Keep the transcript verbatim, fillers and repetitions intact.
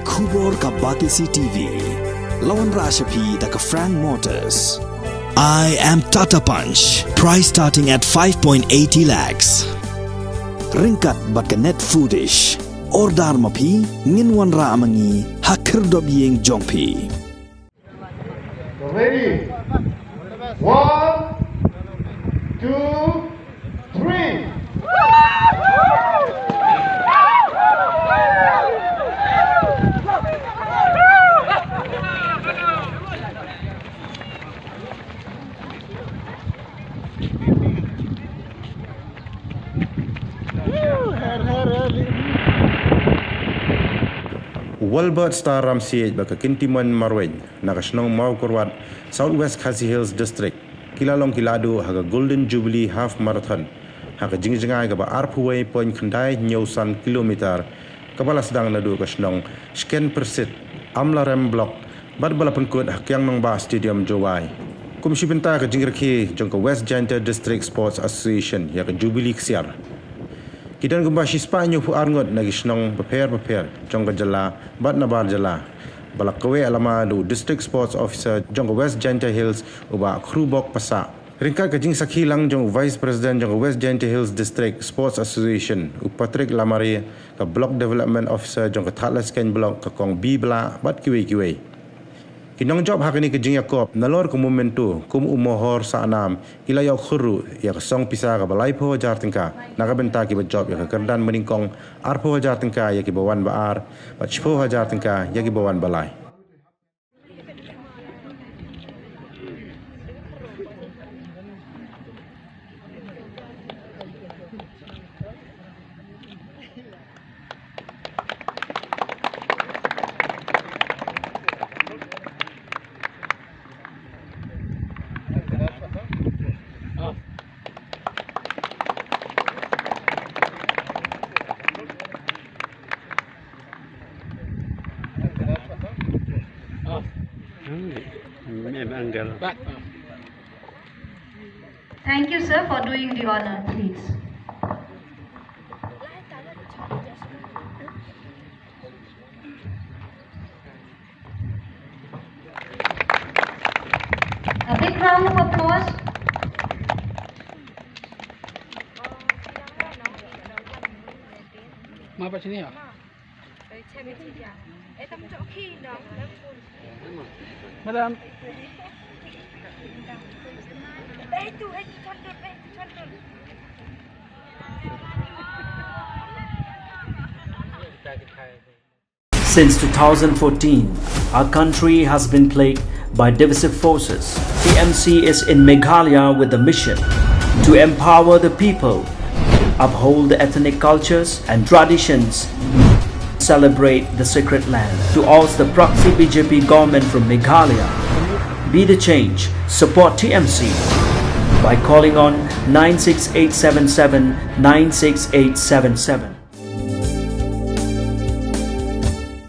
Khubor ka Batesi T V. La wanrah sha phi da ka Frank Motors. I am Tata Punch. Price starting at five point eighty lakhs. Ryngkat bad ka Net Foodish. Order ma phi, ngin wanrah ma ngi ha khyrdop ïing jong phi. Ready? One, two, three. Walbert Star Ramsiej bad ka Kintimon Marwet na ka shnong Mawkyrwat, South West Khasi Hills District, ki la long ki lahduh ha ka Golden Jubilee Half Marathon ha ka jingjngai kaba arphew wei point khyndai hynñiew san kilometer, kaba la sdang naduh ka shnong Shkenpyrsit, Amlarem Block, bad ba la pynkut ha Kiang Nangbah Stadium, Jowai. Kum shi bynta ka jingrakhe jong ka West Jaintia District Sports Association ïa ka Jubilee Ksiar, ki don kumba shispah hynñiewphew ar ngut na ki shnong bapher bapher jong ka jylla bad nabar jylla, ba la kaweh lama da u District Sports Officer jong ka West Jaintia Hills, u Bah Khrubok Passah. Ryngkat ka jingsakhi lang jong u Vice President jong ka West Jaintia Hills District Sports Association, u Patrick Lamare, ka Block Development Officer jong ka Thadlaskeiñ Block, ka Kong Bibla, bad kiwei kiwei. Ki nongjop ha kane ka jingïakop, nalor ka memento kum u mohor sahnam, ki la ïoh khur ruh ïa ka song pisa kaba laiphew hajar tyngka na ka bynta kiba jop ïa ka kyrdan banyngkong, arphew hajar tyngka ïa kiba wan ba ar, bad shiphew hajar tyngka ïa kiba wan ba lai. Thank you, sir, for doing the honor, please. A big round of applause. Ma, pat sini, ya. Madam. Since two thousand fourteen, our country has been plagued by divisive forces. T M C is in Meghalaya with the mission to empower the people, uphold the ethnic cultures and traditions, celebrate the sacred land. To oust the proxy B J P government from Meghalaya, be the change. Support T M C by calling on nine six eight seven seven nine six eight seven seven.